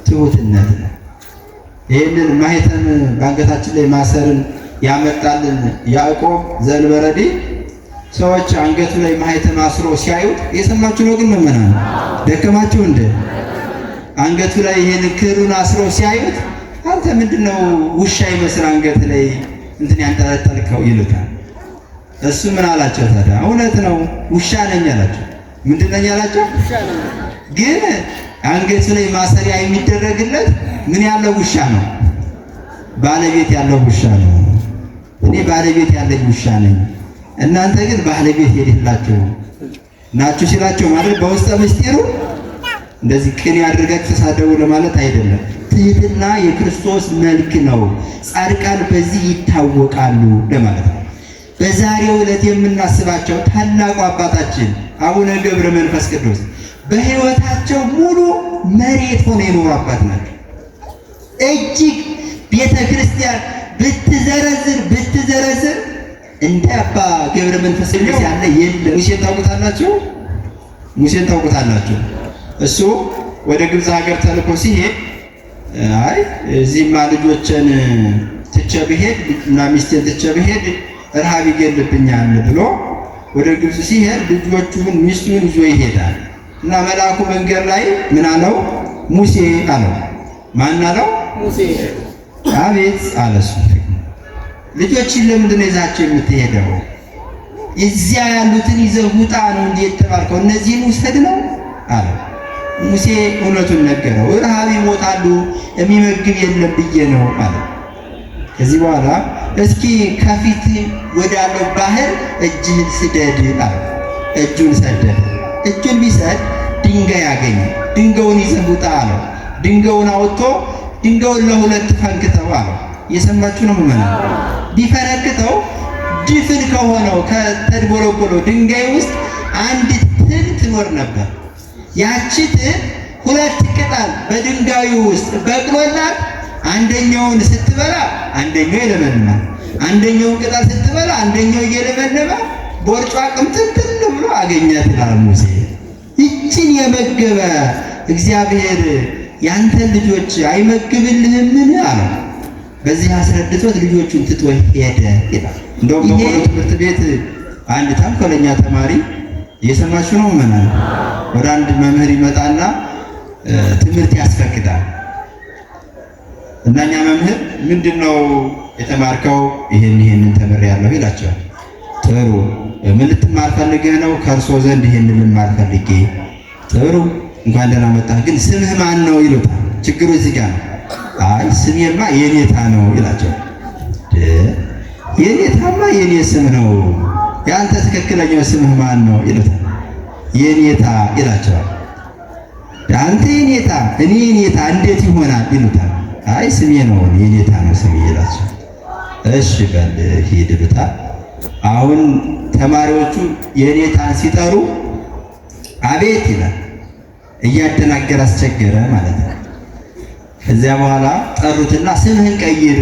ትሁትነት ነው። ይህንን ማህተም በአንገታችን ላይ ማሰርን ያመጣልን ያዕቆብ ዘእንበረዲ ሰዎች አንገቱ ላይ ማህተም አስሮ ሲያዩት፣ እየሰማችሁ ነው ግን ምእመናን ደከማችሁ እንደ? አንገቱ ላይ ይሄን ክሩን አስሮ ሲያዩት አንተ ምንድነው ውሻ ይመስል አንገት ላይ እንትን ያንጠለጠልከው ይሉታል። እሱ ምን አላቸው ታዲያ? እውነት ነው ውሻ ነኝ አላቸው። ምንድን ነኝ አላቸው? ግን አንገቱ ላይ ማሰሪያ የሚደረግለት ምን ያለው ውሻ ነው? ባለቤት ያለው ውሻ ነው። እኔ ባለቤት ያለኝ ውሻ ነኝ፣ እናንተ ግን ባለቤት የሌላችሁ ናችሁ ሲላቸው ማለት በውስጠ ምስጢሩ እንደዚህ ቅኔ አድርጋችሁ ተሳደቡ ለማለት አይደለም። ትህትና የክርስቶስ መልክ ነው። ጻድቃን በዚህ ይታወቃሉ ለማለት ነው። በዛሬው ዕለት የምናስባቸው ታላቁ አባታችን አቡነ ገብረ መንፈስ ቅዱስ በሕይወታቸው ሙሉ መሬት ሆነው የኖሩ አባት ናቸው። እጅግ ቤተ ክርስቲያን ብትዘረዝር ብትዘረዝር እንደ አባ ገብረ መንፈስ ቅዱስ ያለ የለም። ሙሴን ታውቁታላችሁ? ሙሴን ታውቁታላችሁ? እሱ ወደ ግብፅ ሀገር ተልኮ ሲሄድ አይ እዚህማ ልጆችን ትቼ ብሄድ እና ሚስቴን ትቼ ብሄድ ረሃብ ይገልብኛል ብሎ ወደ ግብፅ ሲሄድ ልጆቹን ሚስቱን ይዞ ይሄዳል። እና መልአኩ መንገድ ላይ ምን አለው? ሙሴ አለው። ማን አለው? ሙሴ። አቤት አለ። እሱ ልጆችን ለምንድን ነው ይዛቸው የምትሄደው? እዚያ ያሉትን ይዘህ ውጣ ነው እንጂ የተባልከው እነዚህን ውሰድ ነው አለው። ሙሴ እውነቱን ነገረው። ረሃብ ይሞታሉ፣ የሚመግብ የለም ብዬ ነው አለ። ከዚህ በኋላ እስኪ ከፊት ወዳለው ባህር እጅህን ስደድ አለው። እጁን ሰደደ። እጁን ቢሰድ ድንጋይ አገኘ። ድንጋዩን ይዘህ ውጣ አለው። ድንጋዩን አውጥቶ ድንጋዩን ለሁለት ፈንክተው አለው። እየሰማችሁ ነው ምእመናን? ቢፈነክተው ድፍን ከሆነው ከተድቦለቦለው ድንጋይ ውስጥ አንዲት ትል ትኖር ነበር። ያቺ ትል ሁለት ቅጠል በድንጋዩ ውስጥ በቅሎላት አንደኛውን ስትበላ አንደኛው ይለመልማል፣ አንደኛውን ቅጠል ስትበላ አንደኛው እየለመለመ ቦርጯ ቅምጥልጥል ብሎ አገኛት ይላል ሙሴ። ይችን የመገበ እግዚአብሔር ያንተን ልጆች አይመግብልህምን አለው። በዚህ አስረድቶት ልጆቹን ትቶ ሄደ ይላል። እንደውም በቆሎ ትምህርት ቤት አንድ ተንኮለኛ ተማሪ፣ እየሰማችሁ ነው ምእመናን፣ ወደ አንድ መምህር ይመጣና ትምህርት ያስፈቅዳል። እና እኛ መምህር ምንድነው የተማርከው? ይሄን ይሄንን ተምሬያለሁ ይላቸዋል። ጥሩ፣ ምን ልትማር ፈልገህ ነው? ከእርሶ ዘንድ ይሄንን ልማር ፈልጌ። ጥሩ፣ እንኳን ደህና መጣህ። ግን ስምህ ማን ነው ይሉታል። ችግሩ እዚህ ጋር ነው። አይ ስሜማ የኔታ ነው ይላቸዋል። የኔታማ የኔ ስም ነው፣ የአንተ ትክክለኛው ስምህ ማን ነው ይሉታል። የኔታ ይላቸዋል። አንተ የኔታ እኔ የኔታ እንዴት ይሆናል ይሉታል። አይ ስሜ ነው የኔታ ነው ስሜ ይላቸዋል። እሺ በል ሂድ ይሉታል። አሁን ተማሪዎቹ የኔታን ሲጠሩ አቤት ይላል። እያደናገረ አስቸገረ ማለት ነው። ከዚያ በኋላ ጠሩትና ስምህን ቀይር፣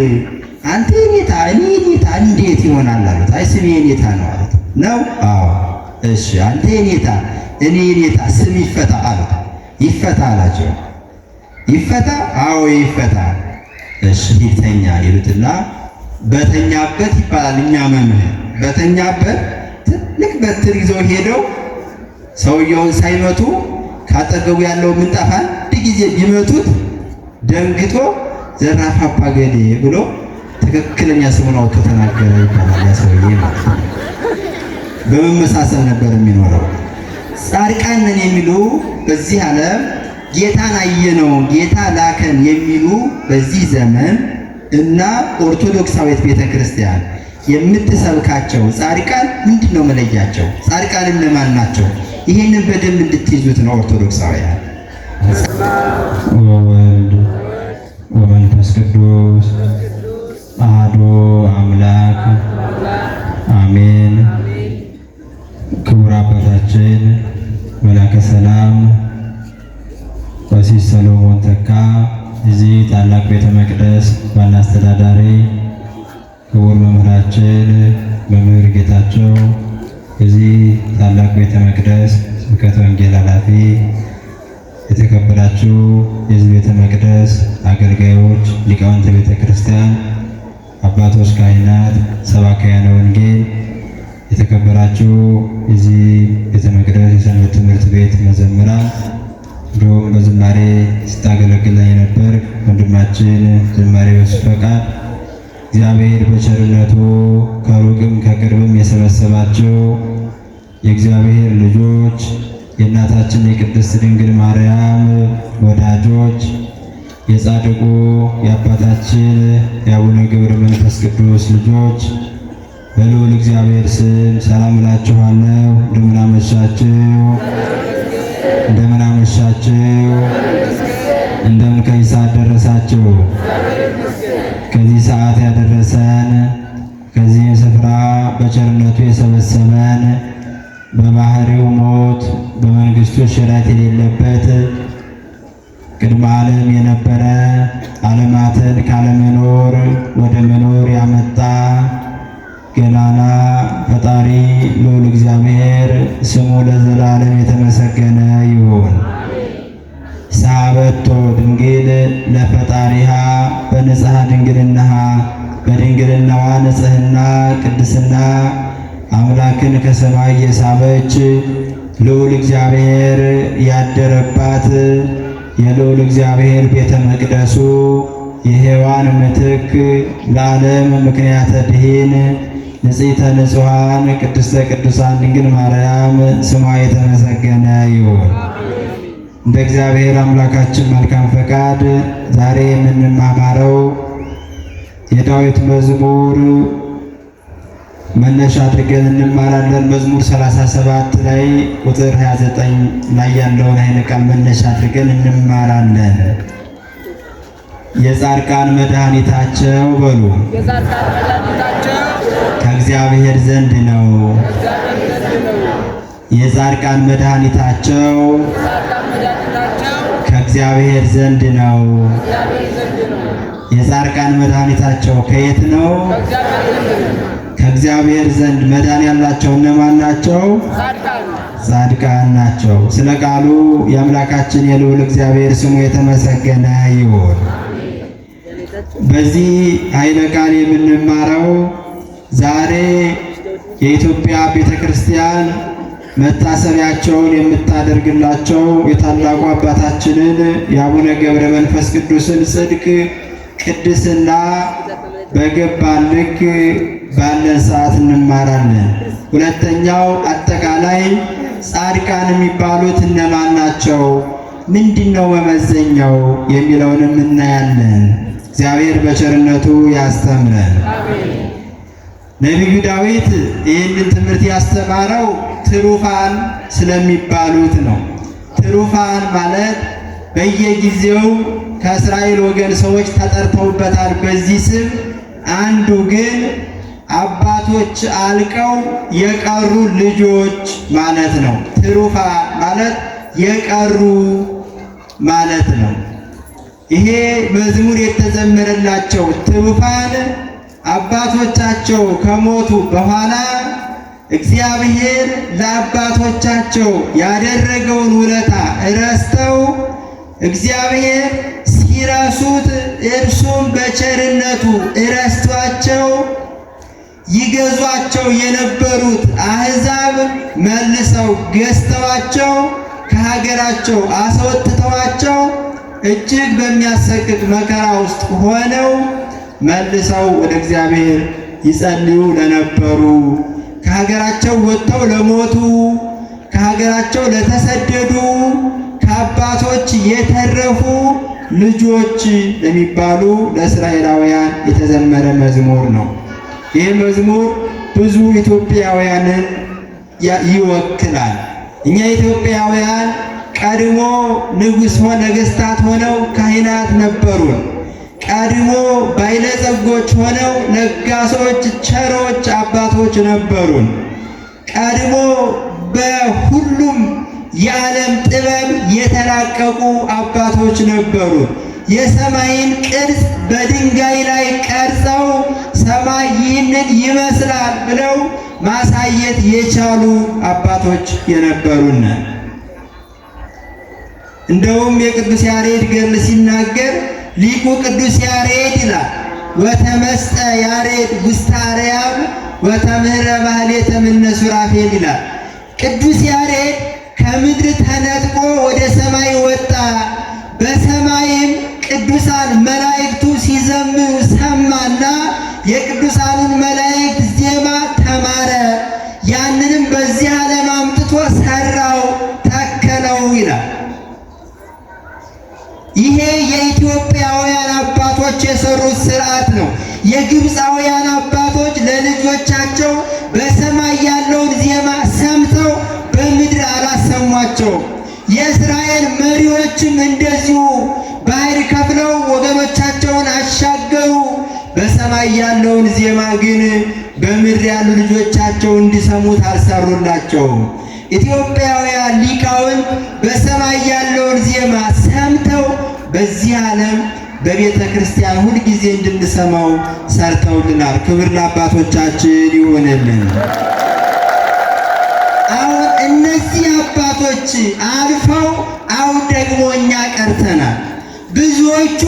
አንተ የኔታ እኔ የኔታ እንዴት ይሆናል አሉት። አይ ስሜ የኔታ ነው አሉት። ነው? አዎ። እሺ አንተ የኔታ እኔ የኔታ ስም ይፈታ አሉት። ይፈታ አላቸው። ይፈታ? አዎ ይፈታ። እሺ ሂድ ተኛ ይሉትና በተኛበት ይባላል እኛ መምህር በተኛበት ትልቅ በትር ይዘው ሄደው ሰውየውን ሳይመቱ ካጠገቡ ያለው ምንጣፍ አንድ ጊዜ ቢመቱት ደንግጦ ዘራፍ አባገዴ ብሎ ትክክለኛ ስሙን አውጥቶ ተናገረ ይባላል። ያ ሰውዬ ማለት ነው። በመመሳሰል ነበር የሚኖረው። ጻድቃን ነን የሚሉ በዚህ ዓለም ጌታን አየነው ጌታ ላከን የሚሉ በዚህ ዘመን እና ኦርቶዶክሳዊት ቤተክርስቲያን የምትሰብካቸው ጻድቃን ምንድን ነው መለያቸው? ጻድቃን እነማን ናቸው? ይሄንን በደንብ እንድትይዙት ነው ኦርቶዶክሳውያን። ወወልድ ወመንፈስ ቅዱስ አሐዱ አምላክ አሜን። ክቡር አባታችን መላከ ሰላም ቀሲስ ሰሎሞን ተካ እዚህ ታላቅ ቤተ መቅደስ ዋና አስተዳዳሪ፣ ክቡር መምህራችን መምህር ጌታቸው እዚህ ታላቅ ቤተ መቅደስ ስብከተ ወንጌል ኃላፊ፣ የተከበራችሁ የዚህ ቤተ መቅደስ አገልጋዮች፣ ሊቃውንተ ቤተ ክርስቲያን፣ አባቶች፣ ካህናት፣ ሰባክያነ ወንጌል፣ የተከበራችሁ የዚህ ቤተ መቅደስ የሰንበት ትምህርት ቤት መዘምራን፣ እንዲሁም በዝማሬ ስታገለግለን የነበር ወንድማችን ዝማሬ በሱ ፈቃድ እግዚአብሔር በቸርነቱ ከሩቅም ከቅርብም የሰበሰባቸው የእግዚአብሔር ልጆች የእናታችን የቅድስት ድንግል ማርያም ወዳጆች የጻድቁ የአባታችን የአቡነ ገብረ መንፈስ ቅዱስ ልጆች በልዑል እግዚአብሔር ስም ሰላም እላችኋለሁ። እንደምን አመሻችሁ? እንደምን አመሻችሁ? እንደምን ከዚህ ሰዓት ደረሳችሁ? ከዚህ ሰዓት ያደረሰን ከዚህም ስፍራ በቸርነቱ የሰበሰበን በባህሪው ሞት በመንግስቱ ሽረት የሌለበት ቅድመ ዓለም የነበረ ዓለማትን ካለመኖር ወደ መኖር ያመጣ ገናና ፈጣሪ ልዑል እግዚአብሔር ስሙ ለዘላለም የተመሰገነ ይሁን። ሳበቶ ድንግል ለፈጣሪሃ በንጽሐ ድንግልናሃ በድንግልናዋ ንጽሕና ቅድስና አምላክን ከሰማይ የሳበች ልዑል እግዚአብሔር ያደረባት የልዑል እግዚአብሔር ቤተ መቅደሱ የሔዋን ምትክ ለዓለም ምክንያተ ድኂን ንጽሕተ ንጹሐን ቅድስተ ቅዱሳን ድንግል ማርያም ስሟ የተመሰገነ ይሁን። እንደ እግዚአብሔር አምላካችን መልካም ፈቃድ ዛሬ የምንማማረው የዳዊት መዝሙር መነሻ አድርገን እንማራለን። መዝሙር 37 ላይ ቁጥር 29 ላይ ያለውን ኃይለ ቃል መነሻ አድርገን እንማራለን። የጻድቃን መድኃኒታቸው በሉ ከእግዚአብሔር ዘንድ ነው። የጻድቃን መድኃኒታቸው ከእግዚአብሔር ዘንድ ነው። የጻድቃን መድኃኒታቸው ከየት ነው? ከእግዚአብሔር ዘንድ። መዳን ያላቸው እነማን ናቸው? ጻድቃን ናቸው። ስለ ቃሉ የአምላካችን የልዑል እግዚአብሔር ስሙ የተመሰገነ ይሁን። በዚህ ኃይለ ቃል የምንማረው ዛሬ የኢትዮጵያ ቤተክርስቲያን መታሰቢያቸውን የምታደርግላቸው የታላቁ አባታችንን የአቡነ ገብረ መንፈስ ቅዱስን ጽድቅ ቅድስና በገባን ልክ ባለን ሰዓት እንማራለን። ሁለተኛው አጠቃላይ ጻድቃን የሚባሉት እነማን ናቸው? ምንድነው መመዘኛው? የሚለውንም እናያለን። እግዚአብሔር በቸርነቱ ያስተምረን። ነቢዩ ዳዊት ይህንን ትምህርት ያስተማረው ትሩፋን ስለሚባሉት ነው። ትሩፋን ማለት በየጊዜው ከእስራኤል ወገን ሰዎች ተጠርተውበታል በዚህ ስም። አንዱ ግን አባቶች አልቀው የቀሩ ልጆች ማለት ነው። ትሩፋን ማለት የቀሩ ማለት ነው። ይሄ መዝሙር የተዘመረላቸው ትሩፋን አባቶቻቸው ከሞቱ በኋላ እግዚአብሔር ለአባቶቻቸው ያደረገውን ውለታ ረስተው እግዚአብሔር ሲረሱት እርሱም በቸርነቱ እረስቷቸው ይገዟቸው የነበሩት አሕዛብ መልሰው ገዝተዋቸው ከሀገራቸው አስወጥተዋቸው እጅግ በሚያሰቅቅ መከራ ውስጥ ሆነው መልሰው ወደ እግዚአብሔር ይጸልዩ ለነበሩ ከሀገራቸው ወጥተው ለሞቱ ከሀገራቸው ለተሰደዱ ከአባቶች የተረፉ ልጆች ለሚባሉ ለእስራኤላውያን የተዘመረ መዝሙር ነው። ይህ መዝሙር ብዙ ኢትዮጵያውያንን ይወክላል። እኛ ኢትዮጵያውያን ቀድሞ ንጉሥ ነገሥታት ሆነው ካህናት ነበሩን። ቀድሞ ባለጸጎች ሆነው ለጋሶች፣ ቸሮች አባቶች ነበሩን። ቀድሞ በሁሉም የዓለም ጥበብ የተራቀቁ አባቶች ነበሩን። የሰማይን ቅርጽ በድንጋይ ላይ ቀርጸው ሰማይ ይህንን ይመስላል ብለው ማሳየት የቻሉ አባቶች የነበሩን። እንደውም የቅዱስ ያሬድ ገድል ሲናገር ሊቁ ቅዱስ ያሬድ ይላል ወተመስጠ ያሬድ ውስተ አርያም ወተምህረ ማህሌተ እምነ ሱራፌል ይላል። ቅዱስ ያሬድ ከምድር ተነጥቆ ወደ ሰማይ ወጣ። በሰማይም ቅዱሳን መላእክቱ ሲዘምሩ ሰማና የቅዱሳኑን መላእክት ዜማ ተማረ። ያንንም በዚህ ዓለም አምጥቶ ሰራው፣ ተከለው ይላል። ይሄ የኢትዮጵያውያን አባቶች የሰሩት ስርዓት ነው። የግብፃውያን አባቶች ለልጆቻቸው በሰማይ ያለውን ዜማ ሰምተው በምድር አላሰሟቸውም። የእስራኤል መሪዎችም እንደዚሁ ባህር ከፍለው ወገኖቻቸውን አሻገሩ። በሰማይ ያለውን ዜማ ግን በምድር ያሉ ልጆቻቸው እንዲሰሙት አልሰሩላቸውም። ኢትዮጵያውያን ሊቃውንት በሰማይ ያለውን ዜማ ሰምተው በዚህ ዓለም በቤተ ክርስቲያን ሁልጊዜ እንድንሰማው ሰርተውልናል። ክብር ለአባቶቻችን ይሁንልን። አሁን እነዚህ አባቶች አልፈው አሁን ደግሞ እኛ ቀርተናል። ብዙዎቹ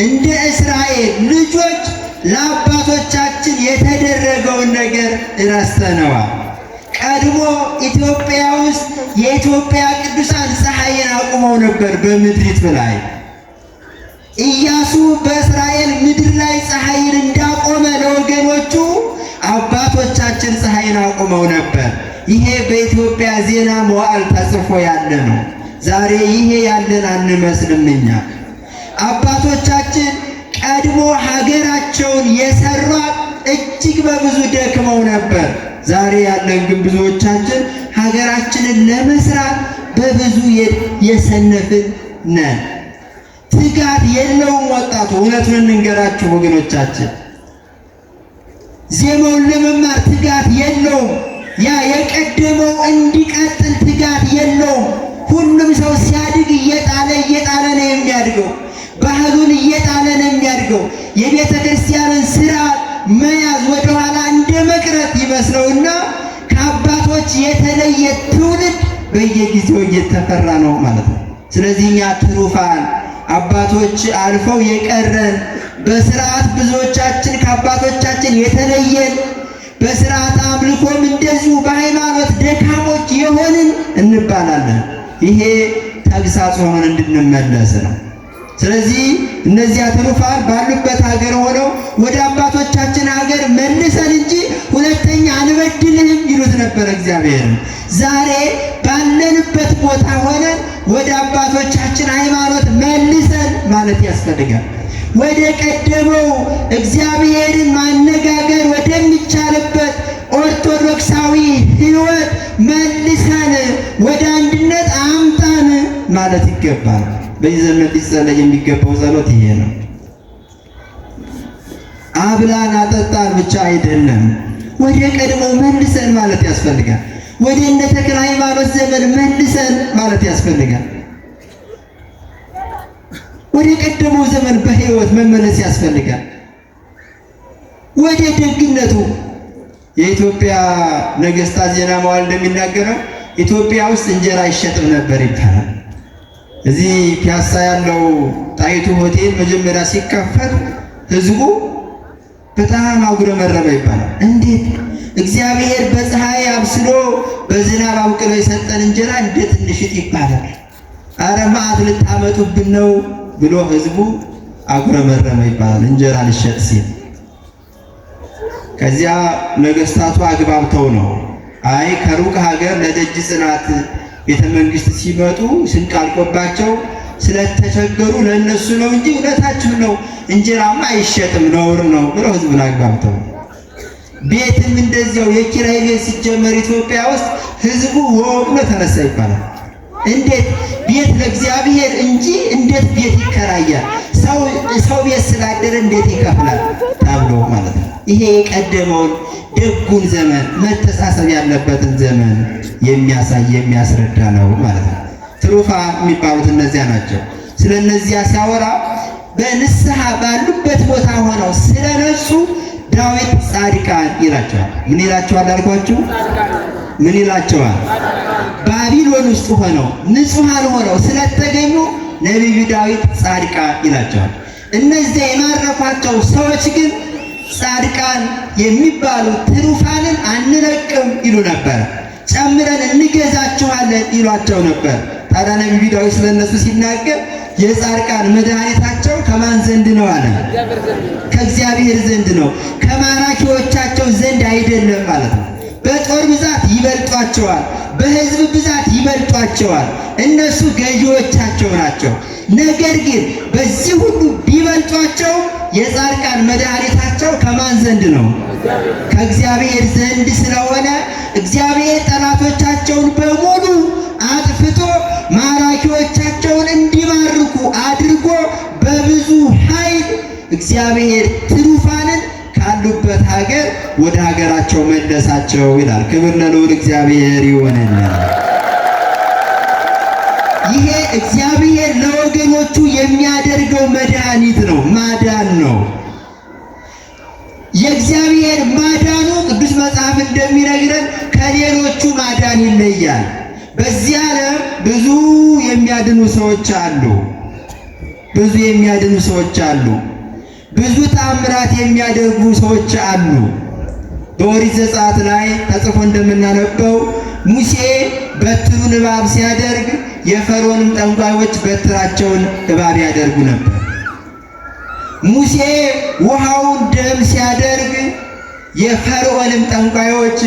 እንደ እስራኤል ልጆች ለአባቶቻችን የተደረገውን ነገር ረስተነዋል። ቀድሞ ኢትዮጵያ ውስጥ የኢትዮጵያ ቅዱሳን ፀሐይን አቁመው ነበር በምድሪቱ ላይ። ኢያሱ በእስራኤል ምድር ላይ ፀሐይን እንዳቆመ ለወገኖቹ አባቶቻችን ፀሐይን አቁመው ነበር። ይሄ በኢትዮጵያ ዜና መዋዕል ተጽፎ ያለ ነው። ዛሬ ይሄ ያለን አንመስልም። እኛ አባቶቻችን ቀድሞ ሀገራቸውን የሰሯት እጅግ በብዙ ደክመው ነበር። ዛሬ ያለን ግን ብዙዎቻችን ሀገራችንን ለመስራት በብዙ የሰነፍን ነን። ትጋት የለውም ወጣቱ። እውነቱን እንንገራችሁ ወገኖቻችን፣ ዜማውን ለመማር ትጋት የለውም። ያ የቀደመው እንዲቀጥል ትጋት የለውም። ሁሉም ሰው ሲያድግ እየጣለ እየጣለ ነው የሚያድገው። ባህሉን እየጣለ ነው የሚያድገው። የቤተ ክርስቲያንን ስርዓት መያዝ ወደኋላ እንደ መቅረት ይመስለውና ከአባቶች የተለየ ትውልድ በየጊዜው እየተፈራ ነው ማለት ነው። ስለዚህ እኛ ትሩፋን አባቶች አልፈው የቀረን በስርዓት ብዙዎቻችን ከአባቶቻችን የተለየን በስርዓት አምልኮም እንደዚሁ በሃይማኖት ደካሞች የሆንን እንባላለን። ይሄ ተግሳጽ ሆኖን እንድንመለስ ነው። ስለዚህ እነዚያ ትሩፋን ባሉበት ሀገር ሆነው ወደ አባቶቻችን ሀገር መልሰን እንጂ ሁለተኛ አንበድልህም ይሉት ነበር እግዚአብሔርን። ዛሬ ባለንበት ቦታ ሆነን ወደ አባቶቻችን ሃይማኖት መልሰን ማለት ያስፈልጋል። ወደ ቀደመው እግዚአብሔርን ማነጋገር ወደሚቻልበት ኦርቶዶክሳዊ ሕይወት መልሰን ወደ አንድነት አምጣን ማለት ይገባል። በዚህ ዘመን ሊጸለይ የሚገባው ጸሎት ይሄ ነው። አብላን አጠጣን ብቻ አይደለም፣ ወደ ቀድሞ መልሰን ማለት ያስፈልጋል። ወደ እነ ተክለ ሃይማኖት ዘመን መልሰን ማለት ያስፈልጋል። ወደ ቀደመው ዘመን በሕይወት መመለስ ያስፈልጋል። ወደ ደግነቱ የኢትዮጵያ ነገሥታት ዜና መዋዕል እንደሚናገረው ኢትዮጵያ ውስጥ እንጀራ አይሸጥም ነበር ይባላል። እዚህ ፒያሳ ያለው ጣይቱ ሆቴል መጀመሪያ ሲከፈት ሕዝቡ በጣም አጉረመረመ ይባላል። እንዴት እግዚአብሔር በፀሐይ አብስሎ በዝናብ አብቅሎ የሰጠን እንጀራ እንዴት እንሽጥ ይባላል? አረ መዓት ልታመጡብን ነው ብሎ ሕዝቡ አጉረመረመ ይባላል፣ እንጀራ ልሸጥ ሲል። ከዚያ ነገስታቱ አግባብተው ነው አይ ከሩቅ ሀገር ለደጅ ጽናት ቤተ መንግስት ሲመጡ ስንቅ አልቆባቸው ስለተቸገሩ ለእነሱ ነው እንጂ እውነታችሁ ነው እንጀራማ አይሸጥም ነውር ነው ብለው ህዝቡን አግባብተው። ቤትም እንደዚያው የኪራይ ቤት ሲጀመር ኢትዮጵያ ውስጥ ህዝቡ ወብሎ ተነሳ ይባላል። እንዴት ቤት ለእግዚአብሔር እንጂ እንዴት ቤት ይከራያል? ሰው ቤት ስላደረ እንዴት ይከፍላል? ተብሎ ማለት ነው። ይሄ የቀደመውን ደጉን ዘመን መተሳሰብ ያለበትን ዘመን የሚያሳይ የሚያስረዳ ነው ማለት ነው። ትሩፋን የሚባሉት እነዚያ ናቸው። ስለ እነዚያ ሲያወራ በንስሐ ባሉበት ቦታ ሆነው ስለነሱ ዳዊት ጻድቃን ይላቸዋል። ምን ይላቸዋል አልኳችሁ? ምን ይላቸዋል? ባቢሎን ውስጥ ሆነው ንጹሐን ሆነው ስለተገኙ ነቢዩ ዳዊት ጻድቃን ይላቸዋል። እነዚያ የማረኳቸው ሰዎች ግን ጻድቃን የሚባሉ ትሩፋንን አንለቅም ይሉ ነበር። ጨምረን እንገዛችኋለን ይሏቸው ነበር። ታዲያ ነቢዩ ዳዊት ስለነሱ ሲናገር የጻድቃን መድኃኒታቸው ከማን ዘንድ ነው አለ? ከእግዚአብሔር ዘንድ ነው፣ ከማራኪዎቻቸው ዘንድ አይደለም ማለት ነው። በጦር ብዛት ይበልጧቸዋል፣ በሕዝብ ብዛት ይበልጧቸዋል። እነሱ ገዢዎቻቸው ናቸው። ነገር ግን በዚህ ሁሉ ቢበልጧቸው የጻድቃን መድኃኒታቸው ከማን ዘንድ ነው? ከእግዚአብሔር ዘንድ ስለሆነ እግዚአብሔር ጠላቶቻቸውን በሙሉ አጥፍቶ ማራኪዎቻቸውን እንዲማርኩ አድርጎ በብዙ ኃይል እግዚአብሔር ትሩፋንን ካሉበት ሀገር ወደ ሀገራቸው መለሳቸው ይላል። ክብር ለልዑል እግዚአብሔር ይሁንልን። ይሄ እግዚአብሔር ለወገኖቹ የሚያደርገው መድኃኒት ነው፣ ማዳን ነው። የእግዚአብሔር ማዳኑ ቅዱስ መጽሐፍ እንደሚነግረን ከሌሎቹ ማዳን ይለያል። በዚህ ዓለም ብዙ የሚያድኑ ሰዎች አሉ። ብዙ የሚያድኑ ሰዎች አሉ። ብዙ ተአምራት የሚያደርጉ ሰዎች አሉ። በኦሪት ዘጸአት ላይ ተጽፎ እንደምናነበው ሙሴ በትሩን እባብ ሲያደርግ የፈርዖንም ጠንቋዮች በትራቸውን እባብ ያደርጉ ነበር። ሙሴ ውሃውን ደም ሲያደርግ የፈርዖንም ጠንቋዮች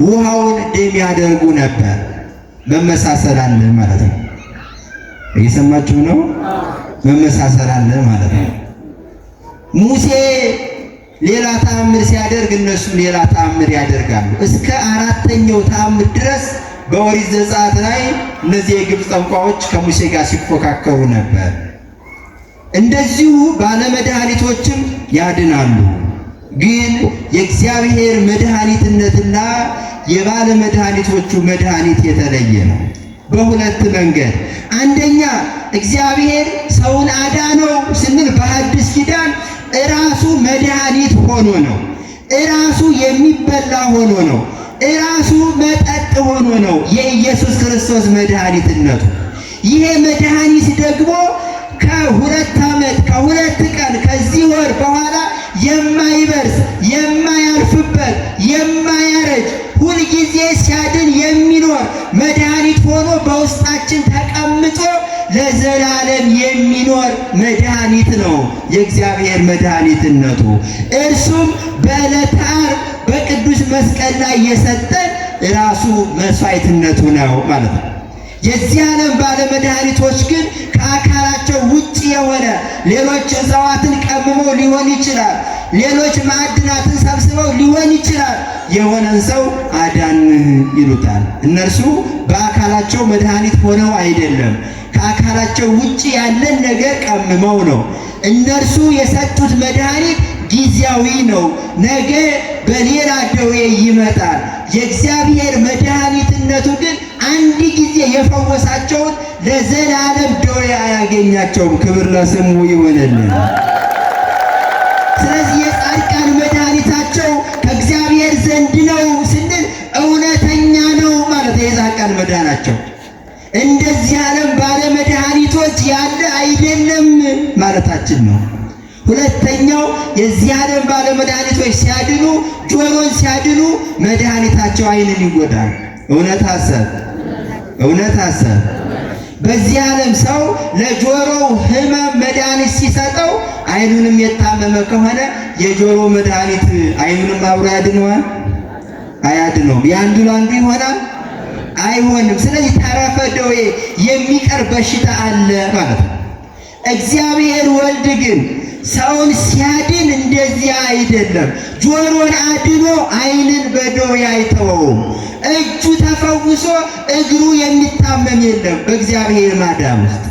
ውሃውን ደም ያደርጉ ነበር። መመሳሰል አለ ማለት ነው። እየሰማችሁ ነው? መመሳሰል አለ ማለት ነው። ሙሴ ሌላ ተአምር ሲያደርግ እነሱም ሌላ ተአምር ያደርጋሉ። እስከ አራተኛው ተአምር ድረስ በኦሪት ዘጸአት ላይ እነዚህ የግብፅ ጠንቋዮች ከሙሴ ጋር ሲፎካከሩ ነበር። እንደዚሁ ባለመድኃኒቶችም ያድናሉ። ግን የእግዚአብሔር መድኃኒትነትና የባለመድኃኒቶቹ መድኃኒት የተለየ ነው። በሁለት መንገድ፣ አንደኛ እግዚአብሔር ሰውን አዳነው ስንል በሐዲስ ኪዳን እራሱ መድኃኒት ሆኖ ነው። እራሱ የሚበላ ሆኖ ነው። እራሱ መጠጥ ሆኖ ነው የኢየሱስ ክርስቶስ መድኃኒትነቱ። ይሄ መድኃኒት ደግሞ ከ2 ዓመት ከ2 ቀን ከዚህ ወር በኋላ የማይበርስ የማያልፍበት የማያረጅ ሁልጊዜ ሲያድን የሚኖር መድኃኒት ሆኖ በውስጣችን ተቀምጦ ለዘላለም የሚኖር መድኃኒት ነው የእግዚአብሔር መድኃኒትነቱ። እርሱም በዕለተ ዓርብ በቅዱስ መስቀል ላይ የሰጠን ራሱ መስዋዕትነቱ ነው ማለት ነው። የዚህ ዓለም ባለመድኃኒቶች ግን ከአካላቸው ውጭ የሆነ ሌሎች እጽዋትን ቀምመው ሊሆን ይችላል፣ ሌሎች ማዕድናትን ሰብስበው ሊሆን ይችላል። የሆነን ሰው አዳን ይሉታል። እነርሱ በአካላቸው መድኃኒት ሆነው አይደለም፣ ከአካላቸው ውጭ ያለን ነገር ቀምመው ነው። እነርሱ የሰጡት መድኃኒት ጊዜያዊ ነው፣ ነገ በሌላ ደዌ ይመጣል። የእግዚአብሔር መድኃኒትነቱ ግን አንድ ጊዜ የፈወሳቸውን ለዘላለም ደዌ አያገኛቸውም። ክብር ለስሙ ይሁንልን። ስለዚህ የጻድቃን መድኃኒታቸው ከእግዚአብሔር ዘንድ ነው ስንል እውነተኛ ነው ማለት የጻድቃን መድኃኒታቸው እንደዚህ ዓለም ባለመድኃኒቶች ያለ አይደለም ማለታችን ነው። ሁለተኛው የዚህ ዓለም ባለመድኃኒቶች ሲያድኑ፣ ጆሮን ሲያድኑ መድኃኒታቸው ዓይንን ይጎዳል። እውነት ሐሰት? እውነት ሐሰት? በዚህ ዓለም ሰው ለጆሮው ሕመም መድኃኒት ሲሰጠው ዓይኑንም የታመመ ከሆነ የጆሮ መድኃኒት ዓይኑንም አብሮ ያድነዋል? አያድነውም። የአንዱ ለአንዱ ይሆናል? አይሆንም። ስለዚህ ተረፈ ደዌ የሚቀር በሽታ አለ ማለት ነው። እግዚአብሔር ወልድ ግን ሰውን ሲያድን እንደዚያ አይደለም። ጆሮን አድኖ ዓይንን በደዌ አይተወውም። እጁ ተፈውሶ እግሩ የሚታመም የለም። በእግዚአብሔር ማዳን ውስጥ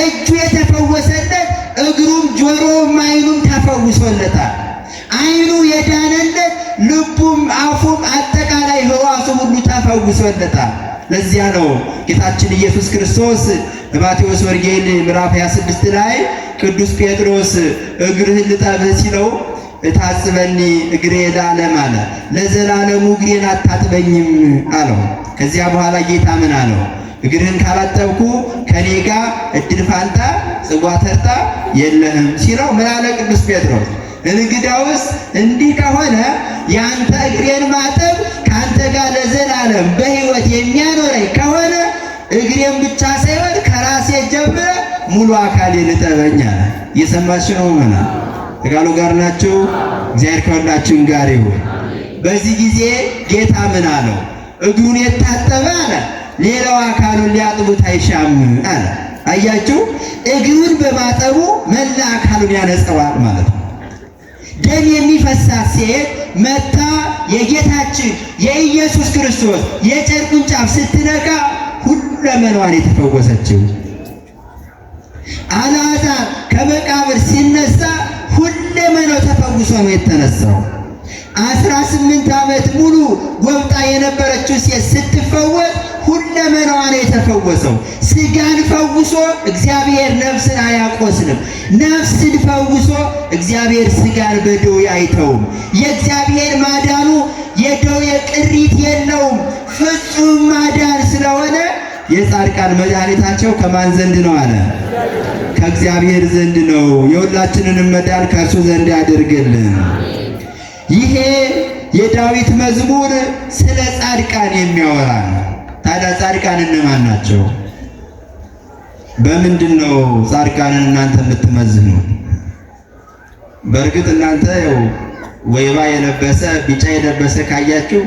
እጁ የተፈወሰለት እግሩም ጆሮውም ዓይኑም ተፈውሶለታል። ዓይኑ የዳነለት ልቡም አፉም አጠቃላይ ሕዋሱ ሁሉ ተፈውሶለታል። ለዚያ ነው ጌታችን ኢየሱስ ክርስቶስ በማቴዎስ ወንጌል ምዕራፍ 26 ላይ ቅዱስ ጴጥሮስ እግርህን ልጠብህ ሲለው እታጽበኒ እግሬ ለዓለም አለ። ለዘላለሙ እግሬን አታጥበኝም አለው። ከዚያ በኋላ ጌታ ምን አለው? እግርህን ካላጠብኩ ከኔ ጋር እድል ፋንታ ጽዋ ተርታ የለህም ሲለው ምን አለ ቅዱስ ጴጥሮስ? እንግዳውስ እንዲህ ከሆነ የአንተ እግሬን ማጠብ ከአንተ ጋር ለዘላለም በሕይወት የሚያኖረኝ ከሆነ እግሬን ብቻ ሳይሆን ከራሴ ጀምረ ሙሉ አካሌን እጠበኝ አለ። እየሰማችሁ ነው? ምና ከቃሉ ጋር ናችሁ? እግዚአብሔር ከሁላችን ጋር ይሁን። በዚህ ጊዜ ጌታ ምን አለው? እግሩን የታጠበ አለ ሌላው አካሉን ሊያጥቡት አይሻም አለ። አያችሁ፣ እግሩን በማጠቡ መላ አካሉን ያነጸዋል ማለት ነው። ደም የሚፈሳት ሴት መታ የጌታችን የኢየሱስ ክርስቶስ የጨርቁን ጫፍ ስትነካ ሁለመናዋን የተፈወሰችው። አልዓዛር ከመቃብር ሲነሳ ሁለመናው ተፈውሶ ነው የተነሳው። 18 ዓመት ሙሉ ጎብጣ የነበረችው ሴት ስትፈወስ ሁለመናዋ ነው የተፈወሰው። ስጋን ፈውሶ እግዚአብሔር ነፍስን አያቆስልም። ነፍስን ፈውሶ እግዚአብሔር ስጋን በደዌ አይተውም። የእግዚአብሔር ማዳኑ የደዌ ቅሪት የለውም። ፍጹም ማዳን ስለሆነ የጻድቃን መድኃኒታቸው ከማን ዘንድ ነው አለ? ከእግዚአብሔር ዘንድ ነው። የሁላችንንም መዳን ከእርሱ ዘንድ ያድርግልን። ይሄ የዳዊት መዝሙር ስለ ጻድቃን የሚያወራ ነው። ታዲያ ጻድቃን እነማን ናቸው? በምንድን ነው ጻድቃንን እናንተ የምትመዝኑት? በእርግጥ እናንተ ያው ወይባ የለበሰ ቢጫ የለበሰ ካያችሁ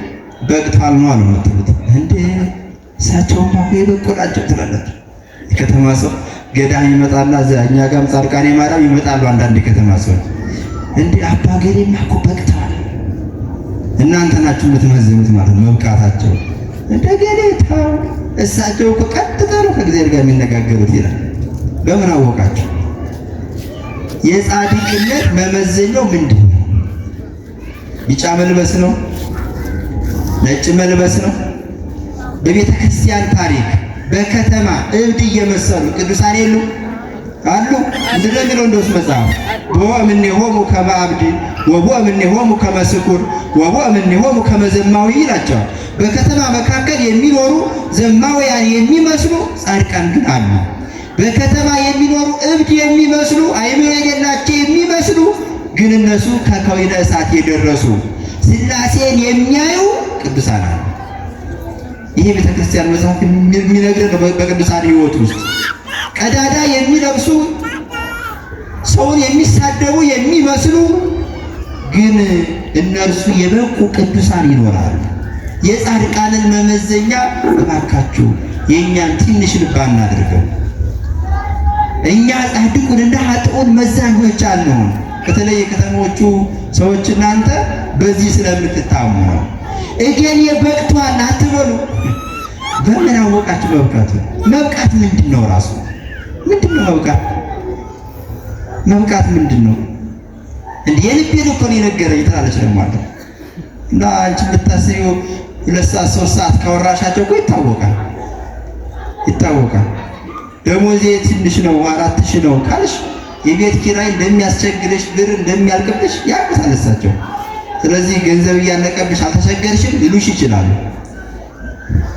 በቅቷል ነው አሉ የምትሉት። እንዴ እሳቸውማ እኮ የበቁ ናቸው ትላላችሁ። የከተማ ሰው ገዳም ይመጣና እኛ ጋርም ጻድቃኔ ማርያም ይመጣሉ። አንዳንድ የከተማ ሰዎች እንዴ አባ ገሌማ እኮ በቅተዋል። እናንተ ናችሁ የምትመዝኑት ማለት ነው መብቃታቸው። እንደ ገሌ ተው፣ እሳቸው እኮ ቀጥታ ነው ከእግዚአብሔር ጋር የሚነጋገሩት ይላል። በምን አወቃቸው? የጻድቅነት መመዘኛው ምንድን ነው? ቢጫ መልበስ ነው? ነጭ መልበስ ነው? በቤተ ክርስቲያን ታሪክ በከተማ እብድ እየመሰሉ ቅዱሳን የሉ አሉ? ምንድነው የሚለው እንደውስ መጽሐፍ ቦ እምኔሆሙ ከመ አብድ ወቦ እምኔሆሙ ከመ ስኩር ወቦ እምኔሆሙ ከመ ዘማዊ ይላቸዋል። በከተማ መካከል የሚኖሩ ዘማውያን የሚመስሉ ጻድቃን ግን አሉ። በከተማ የሚኖሩ እብድ የሚመስሉ አእምሮ የሌላቸው የሚመስሉ ግን እነሱ ከከዊነ እሳት የደረሱ ሥላሴን የሚያዩ ቅዱሳን አሉ። ይሄ ቤተክርስቲያን መጽሐፍ የሚነግረን ነው። በቅዱሳን ሕይወት ውስጥ ቀዳዳ የሚለብሱ ሰውን የሚሳደቡ የሚመስሉ ግን እነርሱ የበቁ ቅዱሳን ይኖራሉ። የጻድቃንን መመዘኛ እባካችሁ የእኛን ትንሽ ልብ አናድርገው። እኛ ጻድቁን እንደ ኃጥኡን መዛኞች አንሆን። በተለይ የከተሞቹ ሰዎች እናንተ በዚህ ስለምትታሙ ነው። እገሌ በቅቷል አትበሉ። በምን አወቃችሁ መብቃቱ? መብቃት ምንድን ነው? ራሱ ምንድን ነው መብቃት? መብቃት ምንድን ነው? እንዴ የልቤን እኮ ነው የነገረኝ ትላለች ደግሞ አለ እና አንቺ የምታስቢው 2 ሰዓት 3 ሰዓት ካወራሻቸው እኮ ይታወቃል ይታወቃል። ደሞዜ ትንሽ ነው 4000 ነው ካልሽ የቤት ኪራይ እንደሚያስቸግርሽ ብር እንደሚያልቅብሽ ያውቁታል እሳቸው። ስለዚህ ገንዘብ እያለቀብሽ አልተቸገርሽም ሊሉሽ ይችላሉ።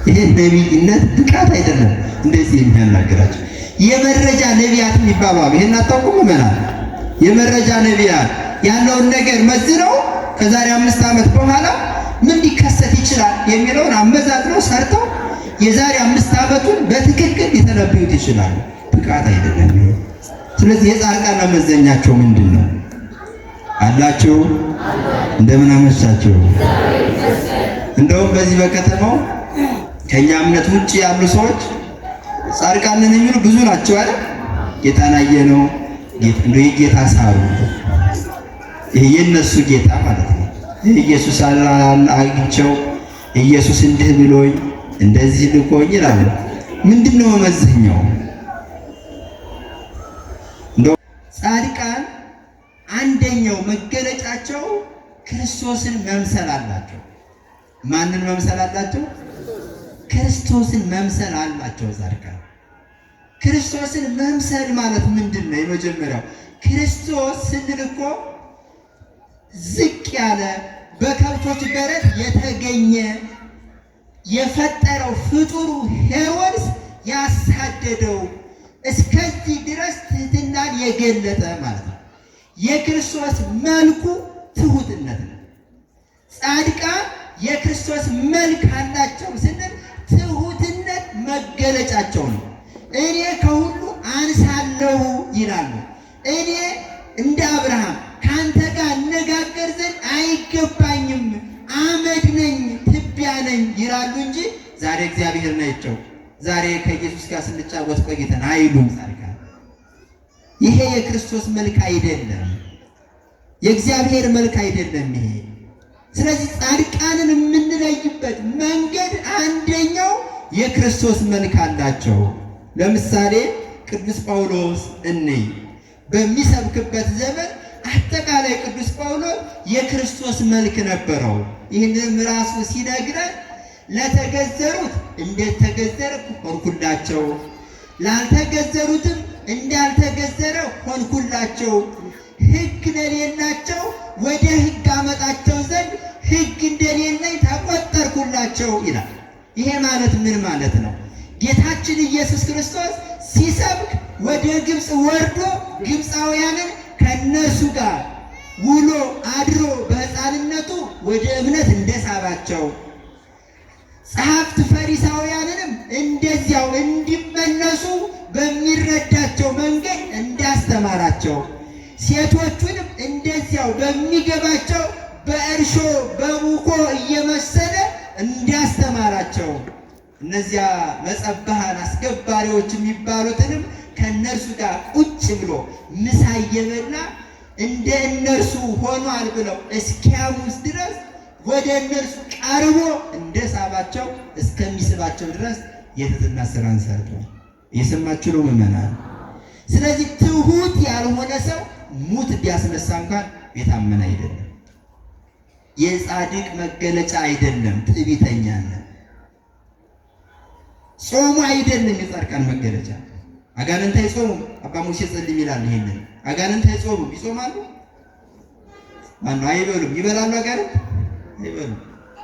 ይሄ ነቢይነት ብቃት አይደለም። እንደዚህ የሚያናግራቸው የመረጃ ነቢያት የሚባሉ አሉ። ይሄን አታውቁም ምዕመናን? የመረጃ ነቢያት ያለውን ነገር መዝነው ከዛሬ 5 ዓመት በኋላ ምን ሊከሰት ይችላል የሚለውን አመዛዝነው ሰርተው የዛሬ 5 ዓመቱን በትክክል ሊተነብዩት ይችላሉ። ብቃት አይደለም። ስለዚህ የጻድቃን መመዘኛቸው ምንድን ነው አላችሁ? እንደምን አመሻችሁ? እንደውም በዚህ በከተማው ከኛ እምነት ውጪ ያሉ ሰዎች ጻድቃን ነን የሚሉ ብዙ ናቸው አይደል? ጌታን አየነው፣ እንደው የጌታ ሳሩ ይሄ የነሱ ጌታ ማለት ነው። ኢየሱስ አግኝቸው ኢየሱስ እንዲህ ብሎኝ እንደዚህ ልኮኝ ይላሉ። ምንድነው መመዘኛው? እንደው ጻድቃን አንደኛው መገለጫቸው ክርስቶስን መምሰል አላቸው። ማንን መምሰል አላቸው? ክርስቶስን መምሰል አላቸው። ጻድቃን ክርስቶስን መምሰል ማለት ምንድን ነው? የመጀመሪያው ክርስቶስ ስንል እኮ ዝቅ ያለ በከብቶች በረት የተገኘ የፈጠረው ፍጡሩ ሄሮድስ ያሳደደው እስከዚህ ድረስ ትህትናን የገለጠ ማለት ነው። የክርስቶስ መልኩ ትሁትነት ነው። ጻድቃን የክርስቶስ መልክ አላቸው ስንል ትሁትነት መገለጫቸው ነው። እኔ ከሁሉ አንሳለሁ ይላሉ። እኔ እንደ አብርሃም ከአንተ ጋር እነጋገር ዘንድ አይገባኝም፣ አመድ ነኝ፣ ትቢያ ነኝ ይላሉ እንጂ ዛሬ እግዚአብሔር ናቸው፣ ዛሬ ከኢየሱስ ጋር ስንጫወት ቆይተን አይሉም ጻድቃን። ይሄ የክርስቶስ መልክ አይደለም፣ የእግዚአብሔር መልክ አይደለም ይሄ። ስለዚህ ጻድቃንን የምንለይበት መንገድ አንደኛው የክርስቶስ መልክ አላቸው። ለምሳሌ ቅዱስ ጳውሎስ እንይ። በሚሰብክበት ዘመን አጠቃላይ ቅዱስ ጳውሎስ የክርስቶስ መልክ ነበረው። ይህንም ራሱ ሲነግረን ለተገዘሩት እንደተገዘርኩ ሆንኩላቸው፣ ላልተገዘሩትም እንዳልተገዘረ ሆንኩላቸው፣ ሕግ ለሌላቸው ወደ ሕግ አመጣቸው ዘንድ ሕግ እንደሌለኝ ተቆጠርኩላቸው ይላል። ይሄ ማለት ምን ማለት ነው? ጌታችን ኢየሱስ ክርስቶስ ሲሰብክ ወደ ግብፅ ወርዶ ግብፃውያንን ከእነርሱ ጋር ውሎ አድሮ በሕፃንነቱ ወደ እምነት እንደሳባቸው ጸሐፍት ፈሪሳውያንንም እንደዚያው እንዲመለሱ በሚረዳቸው መንገድ እንዳስተማራቸው ሴቶቹንም እንደዚያው በሚገባቸው በእርሾ በቡኮ እየመሰለ እንዲያስተማራቸው እነዚያ መጸባሃን አስገባሪዎች የሚባሉትንም ከእነርሱ ጋር ቁጭ ብሎ ምሳ እየበላ እንደ እነርሱ ሆኗል ብለው እስኪያሙስ ድረስ ወደ እነርሱ ቀርቦ እንደሳባቸው እስከሚስባቸው ድረስ የትህትና ስራን ሰርቷል። እየሰማችሁ ነው ምዕመናን? ስለዚህ ትሁት ያልሆነ ሰው ሙት ቢያስነሳ እንኳን የታመነ አይደለም። የጻድቅ መገለጫ አይደለም። ትዕቢተኛነት ጾሙ አይደለም የጻድቃን መገለጫ። አጋንንት አይጾሙም። አባ ሙሴ ጸልም ይላል ይሄንን። አጋንንት አይጾሙም። ይጾማሉ? ማነው? አይበሉም። ይበላሉ? አጋንንት አይበሉም።